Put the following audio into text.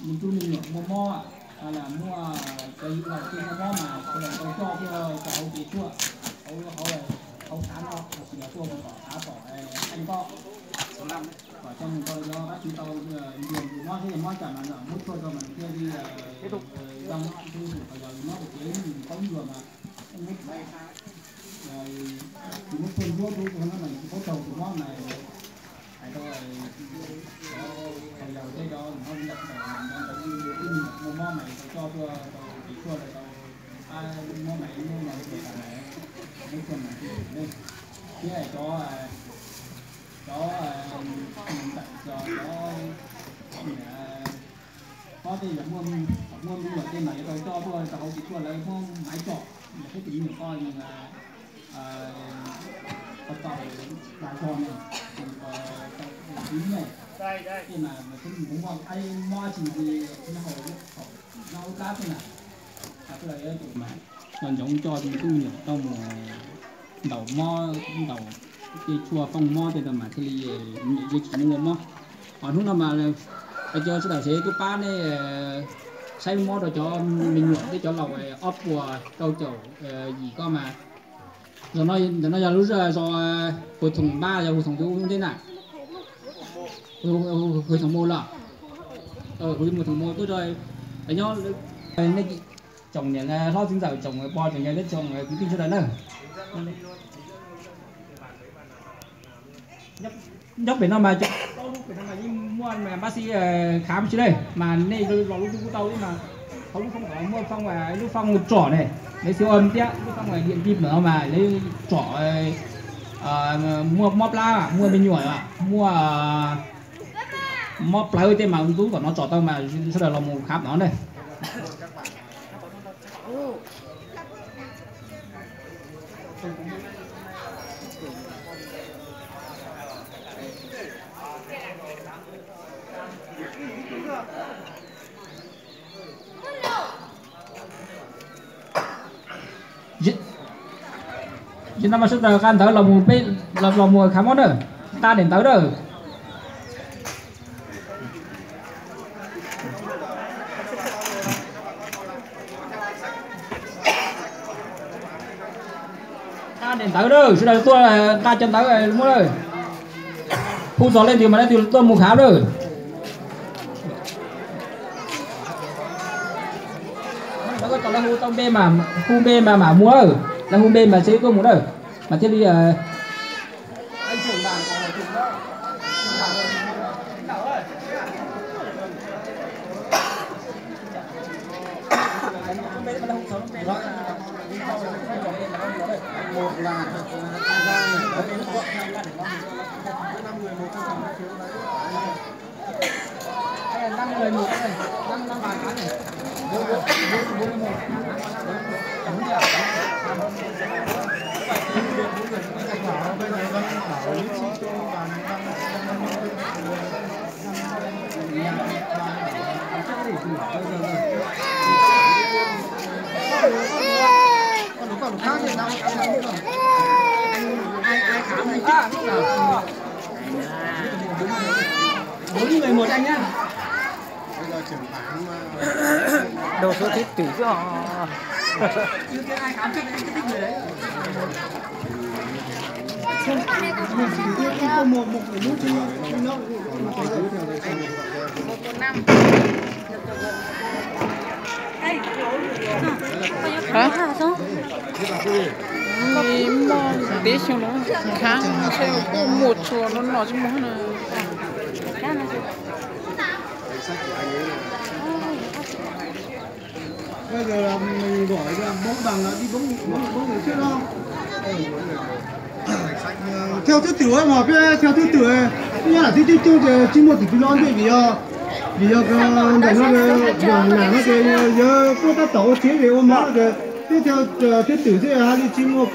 Tus tub me nyuam muaj mob, muaj cov yim laus tej muaj mob mas sawv daws tau coj tuaj rau hauv kev tshuaj, hauv hauv hauv xav no, los sis yog tuaj mus tom xav tom qeej pob, kom coj mus rau cov qab tswv tau ncuag tus mob seb yog mob cas mas muab tshuaj rau mas nws thiaj li zoo. Qhov yog yus mob tus kev ib mus paub ncuag mas muab, yus muab tshuaj ncuab rau no mas yus tsis paub raug tus mob mas hais rau cov, qhov yog tej cov mob ntawm ntawd ntawd ib tug me nyuam muaj mob mas tau coj tuaj rau kev tshuaj rau tau pab mob mas ib hnub no li tuaj tas mas muab tshuaj mas thiaj li ne. Thiab cov, cov ntawm cov, cov niam hlob tej yog muaj, muaj me nyuam tej mas yuav tau coj tuaj rau hauv kev tshuaj lawv muab maiv tsom, yog peb tus me nyuam ko yog tau tas zog ne, tau tiv ne, tej mas mas twb mus muaj mob tsis nti nyob hauv lub plab tej na. Mas nco ntsoov coj me tub me nyuam tau mus ntaus mob, ntaus tej tshuaj fooj mob tej tau mas thiaj li yeej tsis muaj mob. Ho hnub no mas cov sawv daws seb tuaj pab nej saib mob rau cov me nyuam thiab cov laus ob puas rau caum yim ko mas. Ntawm no yog lub zos Hu Thoom Npab, yog Hu Thoom tus ub ntej na. Hu Thoom Mu los, Hu Thoom Mu tuaj rau nyob nej tsoom niam hlob txiv ntxawm tsoom pog tsoom yawg thiab tsoom kwv tij sawv daws na. Nyob pem no mas cov plaub lub pem no mas yeej muaj mas npab xib kham tsis ne, mas nej los lub twg kuj tau li mas. Hauv lub foob ko muaj foob, lub foob tsom ne, lawv xib ua tiab lub foob diam nti pem no mas lawv tsom muaj mob plab, muaj me nyuam, muaj mob plawv tej mas ntub tom no tsom tau mas sawv daws los mus kham no ne. Yog no mas sawv daws nqa ntawv los mus, peb los mus khav mob na, nqa daim ntawv na. Nqa daim ntawv na, sawv daws tuaj nqa cov ntawv muab na. Hu txog leej twg mas leej twg tuaj mus khav na. Lawv hu tau npe mas, hu npe mas mam mus, lawv hu npe mas seb tuaj mus na, mas thiaj li Đầu số thứ tự chứ. Hả? Muaj tib xyoo no khab, kuj muaj txhua no no tsis muaj na. Bây giờ là mình gọi là bóng bằng là đi bóng, bóng, bóng người trước đó. Theo thứ tự ấy mà, theo thứ tự ấy. Thứ nhất là thứ, thứ chung thì chưa mua từ từ lon đi vì, vì do cái đằng nó, đằng nào nó thì giờ có tác tổ chế về ôm nó thì tiếp theo, ờ, thứ tự thì hai đi chưa mua ký.